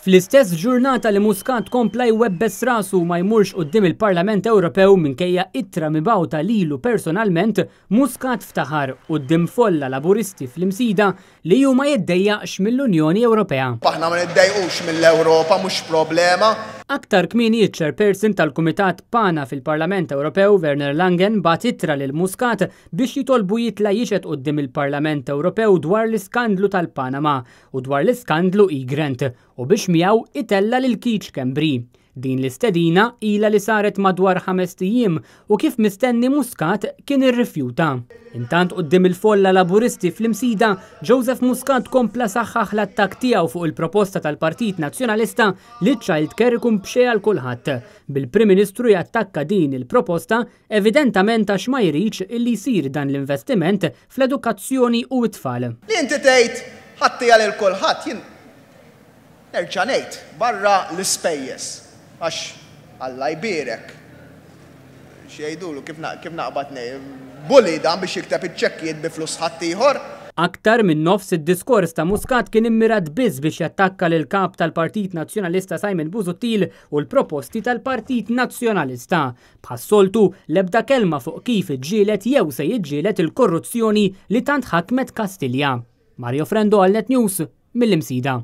Fl-istess ġurnata li Muscat kompla jwebbes rasu ma jmurx quddiem il-Parlament Ewropew minkejja ittra mibgħuta lilu personalment, Muscat ftaħar quddiem folla Laburisti fl-Imsida li hu ma jiddejjaqx mill-Unjoni Ewropea. Aħna ma niddejqux mill-Ewropa, mhux problema. Aktar kmieni ċ-chairperson tal-Kumitat PANA fil-Parlament Ewropew Werner Langen bagħat ittra lil Muscat biex jitolbu jitla' jixhed quddiem il-Parlament Ewropew dwar l-iskandlu tal-Panama u dwar l-iskandlu Egrant u biex miegħu itella' lil Keith Schembri. Din l-istedina ilha li saret madwar 5 ijiem u kif mistenni Muscat kien irrifjuta. Intant quddiem il-folla Laburisti fl-Imsida, Joseph Muscat kompla saħħaħ l-attakk tiegħu fuq il-proposta tal-Partit Nazzjonalista li ċ-child care ikun b'xejn għal kulħadd, bil-Prim Ministru jattakka din il-proposta evidentament għax ma jridx illi jsir dan l-investiment fl-edukazzjoni u t-tfal. Li inti tgħid ħattija lil kulħadd, jien nerġa' ngħid, barra l-ispejjeż, għax Alla jbierek, x'jgħidulu, kif kif naqbad ngħid, bully dan biex jikteb iċ-ċekkijiet bi flus ħaddieħor. Aktar minn nofs id-diskors ta' Muscat kien immirat biss biex jattakka lil kap tal-Partit Nazzjonalista Simon Busuttil u l-proposti tal-Partit Nazzjonalista. Bħas-soltu, l-ebda kelma fuq kif iġġieled jew se jiġġieled il-korruzzjoni li tant ħakmet Kastilja. Mario Frendo għal Net News mill-Imsida.